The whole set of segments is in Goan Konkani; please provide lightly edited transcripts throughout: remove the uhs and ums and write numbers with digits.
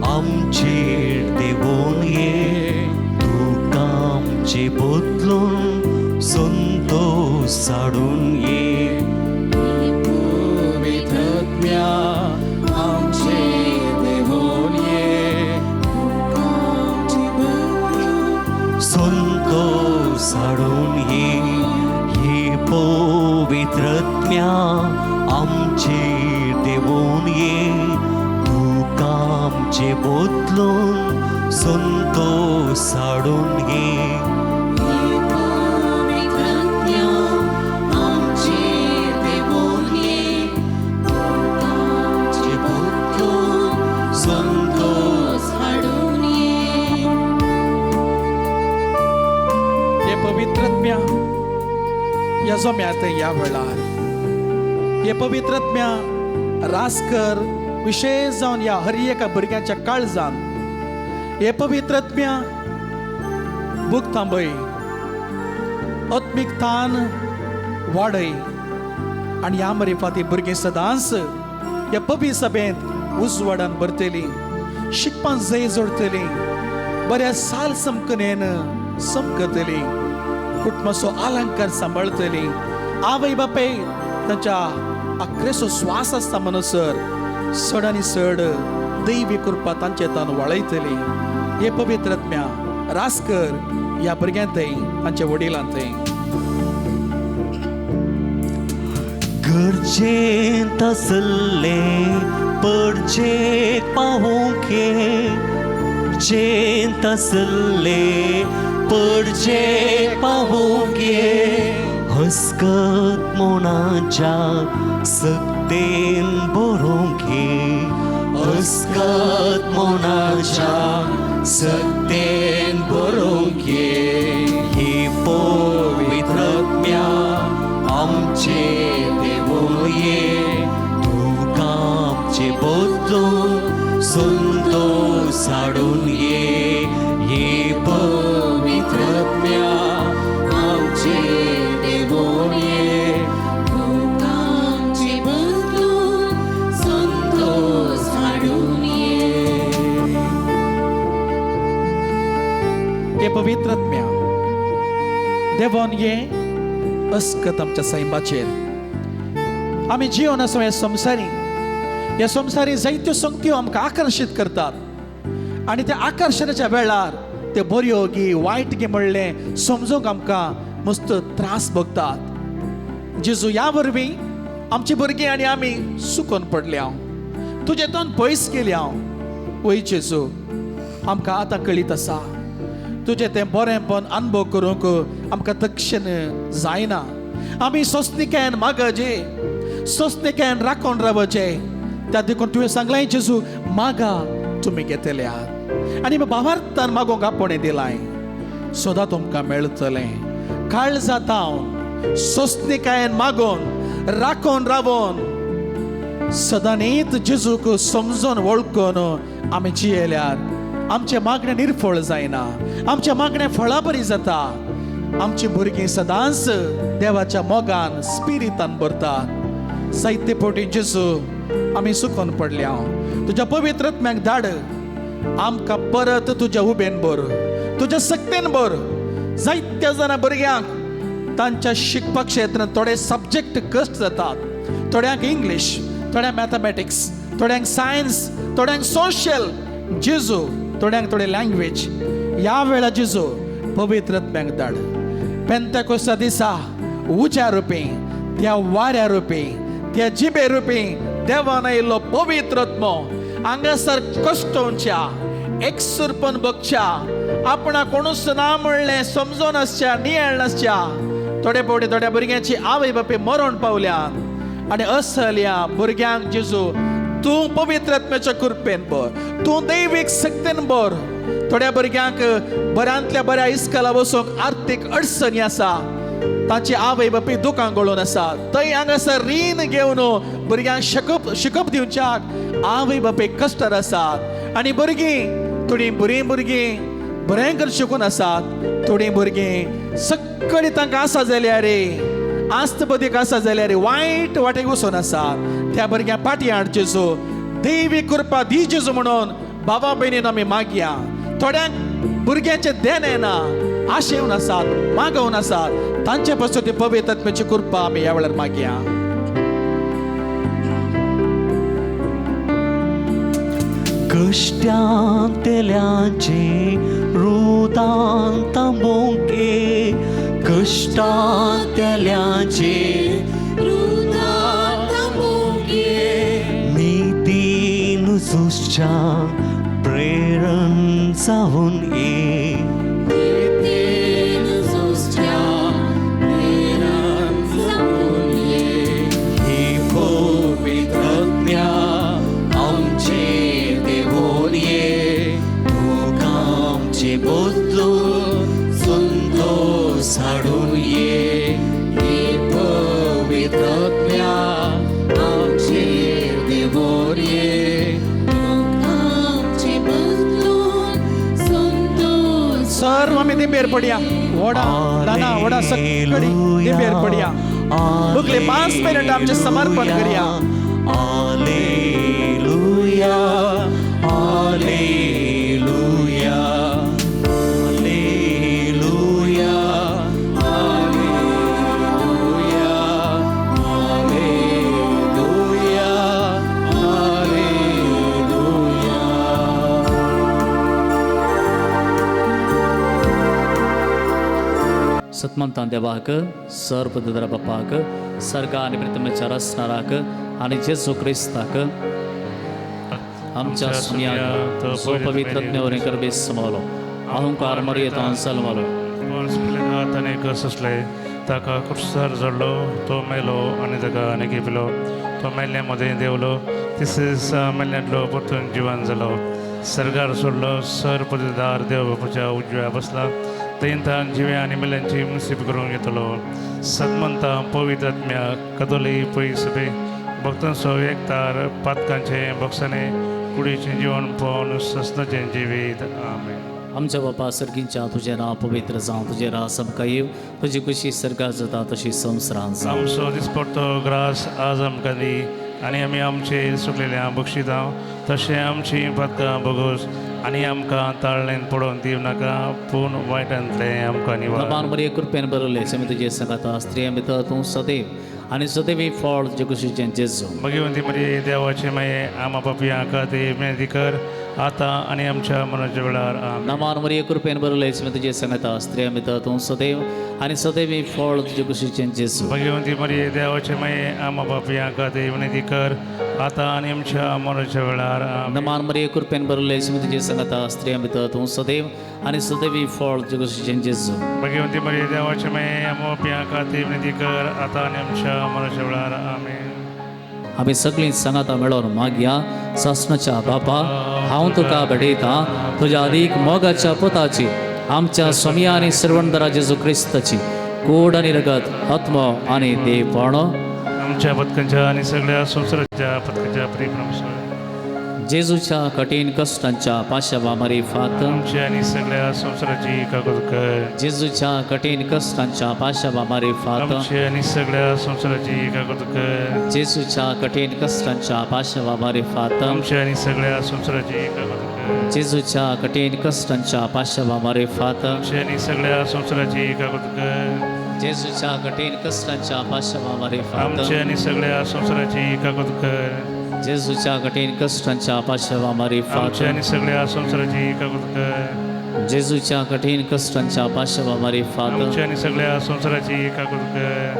आमचेर देवून ये तुका आमचे बदलून संतोष हाडून ये पवित्रत्म्या आमचे देवोन ये संतोष हाडून ये हे पवित्रत्म्या आमचेर देवून ये तुका आमचे बदलून संतोष हाडून ये संतोष हे पवित्रत्म्या ह्या जोम्यात ह्या वेळार हे पवित्रत्म्या रासकर विशेष जावन ह्या हर एका भुरग्यांच्या काळजान हे पवित्रत्म्या भूक थांबय आत्मीक तान वाडय आनी ह्या मरिफाती भुरगीं सदांच ह्या पवी सभेंत उजवाडान भरतली शिकपान जय जोडतली बऱ्या साल समकनेन समकतली कुटुंबाचो अलंकार सांबाळतली आवय बापय तांच्या आक्रेचो श्वास आसता म्हणसर चड आनी चड दैवी कृपा तांचे तान वाळयतली. हे पवित्रत्म्या रासकर ह्या भुरग्यांतय तांच्या वडिलांतय. गरजेंत आसले पडजेक पावोवंक ये गरजेंत आसले पडजेक पावोवंक ये हसकत मोनाच्या सक्तेन बरोवंक ये हसकत मोनाच्या सक्तेन बरोवंक ये ही पवित्रत्म्या आमचे देवून ये तुका आमचे बदलून संतोष हाडून ये हे पवित्रत्म्या आमचे देवून ये हे पवित्रत्म्या देवान ये अस्कत आमच्या सैमाचेर आमी जिवन आसा ह्या संवसारी ह्या संवसारी जायत्यो संगत्यो आमकां आकर्शीत करतात आनी त्या आकर्शणाच्या वेळार ते बऱ्यो गी वायट गी म्हणलें समजूंक आमकां मस्त त्रास भोगतात. जेजू ह्या वरवीं आमची भुरगीं आनी आमी सुकोन पडल्या तुजें तोंड पयस गेल्या. वय जेजू आमकां आतां कळीत आसा तुजें तें बरेंपण अनुभव करूंक आमकां तक्षण जायना. आमी सोंसणिकायेन मागचे सोंसणिकायेन राखून रावचें त्या देखून तुवें सांगलें जेजू मागा तुमी घेतले आहात आनी भावार्थान मागोंक आपोवणें दिलाय सदां तुमकां मेळटलें. काळजा तावन सोंसणिकायेन मागोन राखून रावोन सदांनीत जेजूक समजून वळखून आमी जियेल्यार आमचें मागणें निर्फळ जायना आमचें मागणें फळाबरी जाता. आमची भुरगीं सदांच देवाच्या मोगान स्पिरितान भरतात. जायते फावटी जेजू आमी सुकोन पडल्या तुज्या पवित्रत्म्याक धाड आमकां परत तुज्या उबेन भर तुज्या सक्तेन भर. जायत्या जाणां भुरग्यांक तांच्या शिकपाक क्षेत्रांत थोडे सब्जेक्ट कश्ट जातात. थोड्यांक इंग्लीश थोड्यांक मॅथमॅटिक्स थोड्यांक सायन्स थोड्यांक सोशल जेजू थोड्यांक थोडे लँग्वेज. ह्या वेळार जेजू पवित्रत्म्याक धाड पेंतेकोस्ता दिसा उज्या रुपी त्या वाऱ्या रुपी त्या जिबे रुपी देवान आयिल्लो पवित्रत्मो हांगासर कश्टोवच्या एकसुरपण बगच्या आपणा कोणूच ना म्हणलें समजून आसच्या नियाळ नासच्या थोडे फावटी थोड्या भुरग्यांची आवय बापूय मरण पावल्यात आनी असल्या भुरग्यांक जेजू तूं पवित्रत्म्याच्या कृपेन भर तूं दैवीक सक्तेन भर. थोड्या भुरग्यांक बऱ्यांतल्या बऱ्या इस्कला वचूंक आर्थीक अडचणी आसा तांची आवय बापूय दुकां गळून आसा थंय हांगासर रीण घेवन भुरग्यांक शिकप दिवच्याक आवय बापूय कश्टार आसात आनी भुरगीं थोडीं बरीं भुरगीं बरें कर शिकून आसात थोडीं भुरगीं सगळीं तांकां आसा जाल्यार रे आस्त बदीक आसा जाल्यार वायट वाटेक वचून आसात. त्या भुरग्यांक पाटी हाड जेजू दैवी कृपा दी जेजू म्हणून भावा भयणीन आमी मागया. थोड्यांक भुरग्यांचें देणें ना, आशेवन आसात, मागोवन आसात, तांचे पासून ती पवित्र आत्म्याची कृपा आमी ह्या वेळार मागया. कश्टांतल्याचे रुदान तांबोंके, कश्टांतल्याचे रुदान तांबोंके, नितीन झुजच्या प्रेरण जावन ये, नितीन झुजच्या प्रेरण जावन ये. ही पवित्र आत्म्या आमचे देवोन ये, तुका आमचे बदलून संतोष हाडून ये. ही पवित्र आत्म्या आमचे देवोन ये, तुका आमचे बदलून संतोष. सर्व आमी दिंबेर पडया. व्हडा ल्हाना व्हडा सगळी दिंबेर पडया. मुगले 5 मिनट आमचें समर्पण करया. Alleluia, alleluia, alleluia, alleluia, alleluia, alleluia. सतमंतान देवाक, सर्वदरा बापाक, सर्गा आनी प्रथमेच्या रसणाराक आनी जेजू क्रिस्ताक आमच्या सुमयाक जो पवित्र आत्म्यावरीं करबेस समवलो अहंकार मर्येतान जल्मलो, ताणें कसले ताका कुर्सार जडलो, तो मेलो आनी ताका आनी घेपलो, तो मेल्ल्या मदें देंवलो, तिसरे दिसा मेल्ल्यांतलो परतून जिवन जालो, सर्गार सोडलो, सर पददार देव बापाच्या उजव्या बसला, थंय जिव्या आनी मेल्यांची मुसीब करूंक येतलो. सदमंता पवित्र आत्म्या कदोली पयसबे भक्तांचो एकतार पातकांचे बक्षाने कुडीचें जिवन पळोवन सस्नाचें जिवीत. आमेन. आमच्या बापा सर्गींच्या तुजें नांव पवित्र जावं, तुजें राज आमकां येवं, तुजी खुशी सर्गात जाता तशी संवसारांत जावं. आमचो दिसपडतो ग्रास आज आमकां दी आनी आमी आमचे सुकलेल्या बक्षितां तशें आमची पातकां बगोस आनी आमकां ताळ्ळेन पडोवन दिवं नाका, पूण वायटांतलें आमकां निवार. नमान मरिये कृपेन बरयलें, आमी तुजे सांगाता, स्त्रियां भितर तूं सदैव आनी सदैव फळ तुजे कुशीचें जेजू. भगवंती मरिये देवाचे माये आमा पापयां खातीर विनंती कर आतां आनी आमच्या मरणाच्या वेळार. आमेन. नमान मरिये कृपेन बरयलें, आमी तुजे सांगाता, स्त्रियां भितर तूं सदैव आनी सदैव फळ तुजे कुशीचें जेजू. भगवंती मरिये देवाचे माये आमा पापयां खातीर विनंती कर आतां आनी आमच्या मरणाच्या वेळार. आमेन. नमान मरिये कृपेन बरयलें, आमी तुजे सांगाता, स्त्रियां भितर तूं सदैव आनी सदैव फळ तुजे कुशीचें जेजू. भगवंती मरिये देवाचे माये आमा पापयां खातीर विनंती कर आतां आनी आमच्या मरणाच्या वेळार. आमेन. आमी सगळीं सांगाता मेळोन मागया. सासणाच्या बापा, हांव तुका भेटयतां तुज्या अदीक मोगाच्या पुताची, आमच्या स्वामी आनी सर्वंदरा जेजू क्रिस्ताची कोड आनी रगत, आत्मो आनी देवपण आमच्या पथकांच्या आनी सगळ्या संवसाराच्या पथकांच्या प्रेम जेजूच्या कठीण कश्टांच्या पाशावा मारिफात आमच्या आनी सगळ्या संवसाराची काकूत कर. जेजूच्या कठीण कश्टांच्या पाशावा मारिफात आमच्या आनी सगळ्या संवसाराची काकूत कर. जेजूच्या कठीण कश्टांच्या पाशावा मारिफात आमच्या आनी सगळ्या संवसाराची काकूत कर. जेजूच्या कठीण कश्टांच्या पाशावा मारिफात आमच्या आनी सगळ्या संवसाराची काकूत कर. जेजूच्या कठीण कश्टांच्या पाशावा मारिफात आमच्या आनी सगळ्या संवसाराची काकूत कर. जेजूच्या कठीण कश्टांच्या पाशावा मारिफात आमच्या आनी सगळ्या संवसाराची काकूत कर. जेजूच्या कठीण कश्टांच्या पाशावा मारिफात आमच्या आनी सगळ्या संवसाराची काकूत कर.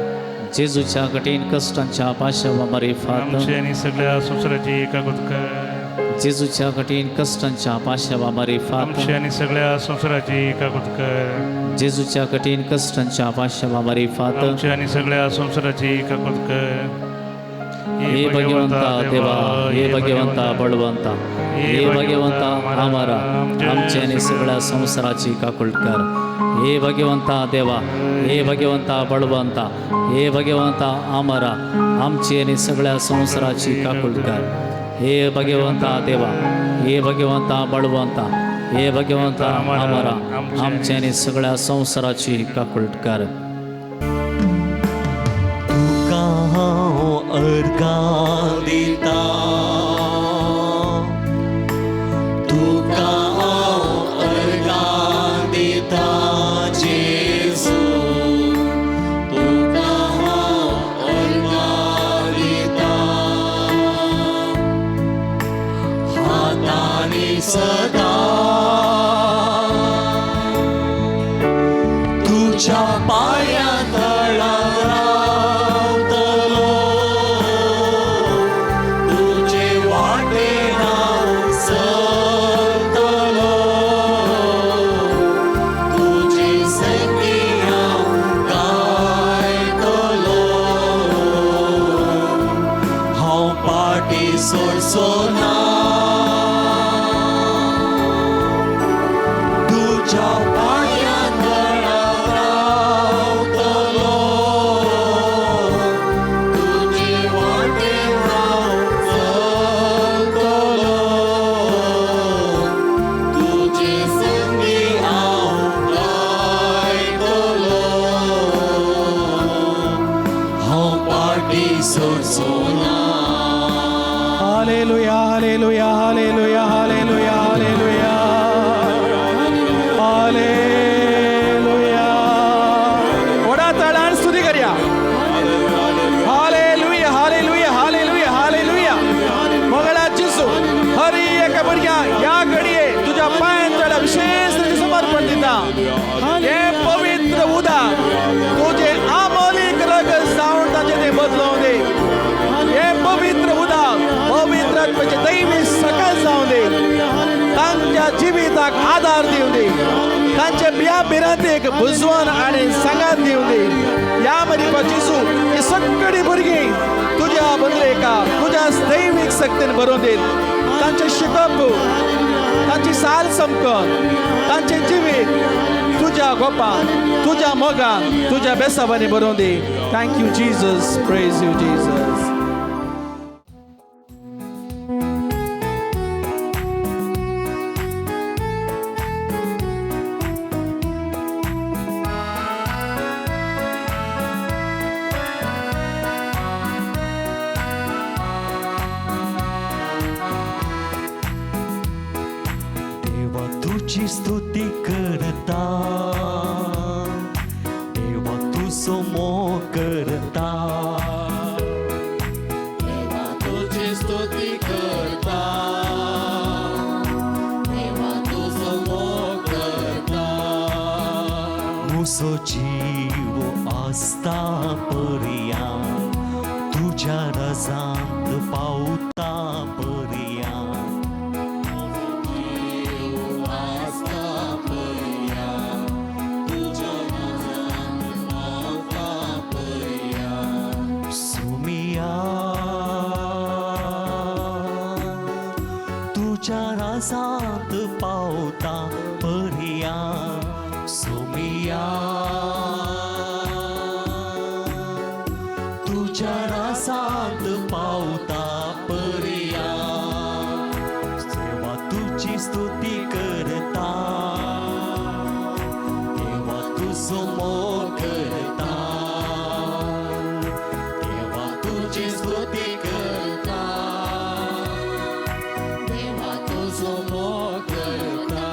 जेजूच्या कठीण कश्टांच्या पाशावा मारिफात आमच्या आनी सगळ्या संवसाराची काकूत कर. जेजूच्या कठीण कश्टांच्या पाशावा मारिफात आमच्या आनी सगळ्या संवसाराची काकूत कर. जेजूच्या कठीण कश्टांच्या पाशावा मारिफात आमच्या आनी सगळ्या संवसाराची काकूत कर. हे भगवंता देवा, हे भगवंता बळवंता, हे भगवंता आमारा, आमच्या आनी सगळ्या संवसाराची काकूट कर. हे भगवंता देवा, हे भगवंता बळवंता, हे भगवंता आमारा, आमची आनी सगळ्या संवसाराची काकूट कर. हे भगवंता देवा, हे भगवंता बळवंता, हे भगवंता आमारा, आमच्या आनी सगळ्या संवसाराची काकूट कर. तुका हांव अर्गां दिता, तुका सदा तुझ्या पाया तळा रावतलो तुझे वाटे हांव चलतलो तुझे संगी हांव गायतलो हांव पाटी सोडचो ना तुझ्या पांया तळा रावतलो तुझे वाटे हांव चलतलो तुझे संगी हांव गायतलो हांव पाटी सोडचो ना. Hallelujah, hallelujah, hallelujah, hallelujah, hallelujah, hallelujah. व्हडा ताळान स्तुती करया. Hallelujah, hallelujah, hallelujah, hallelujah. मंगळा जेजू, हर एका भुरग्या ह्या घडये तुज्या पांयान तळा विशेष रितीन समर्पण दिता. हें पवित्र उदक तुजें आमोलीक रगत जावन ताचें तें बदलोवन दी. हें पवित्र उदक पवित्र आत्म्याचें दैवी सकल जावन दी. तांच्या जिविताक आदार दिवं दी. तांच्या बिया भिरांतेक बुजवण आनी सांगात दिवं दी. ह्या मदीं जेजू ही सगळीं भुरगीं तुज्या बंदरेका तुज्या दैवीक शक्तीन भरून दी. तांचें शिकप, तांची साल समकन, तांचें जिवीत तुज्या गोपान, तुज्या मोगान, तुज्या बेसाबांनी भरून दी. Thank you Jesus, praise you Jesus. देवा तुझी स्तुती करता, देवा तुजो मोग करता, देवा तुझी स्तुती करता, देवा तुजो मोग करता, मुसो जीव आसता पर्या तुज्या रजांत पावता पर्या, जीव आसता पर्या तुज्या रजांत पावता पर्या, सुमिया तुज्या रजांत पावता पर्या, सुमिया तुज्या रजांत पावता पर्या, देवा तुजी स्तुती करता, देवा तुजो मोग करता, देवा तुजी स्तुती करता, देवा तुजो मोग करता.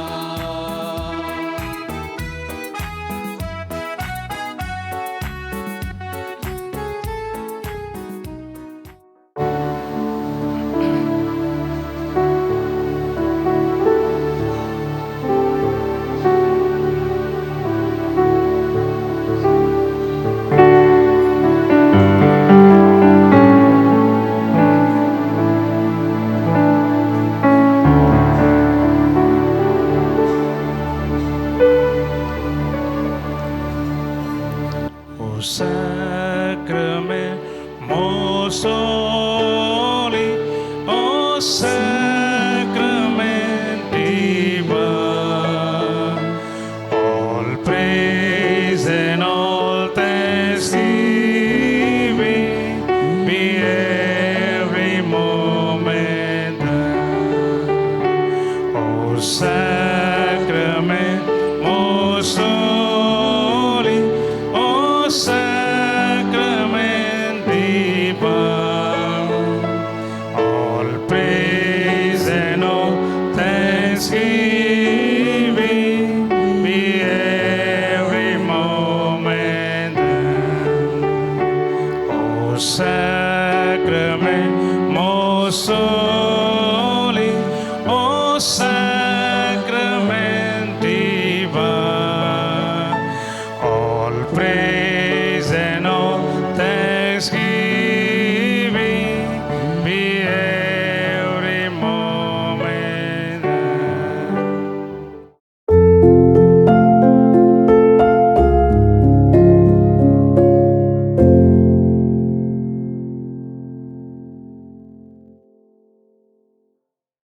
O sacrament most holy, O sacrament divine, all praise and all thanksgiving be every moment thine. O sacrament most holy, O sacrament divine, all praise and all thanksgiving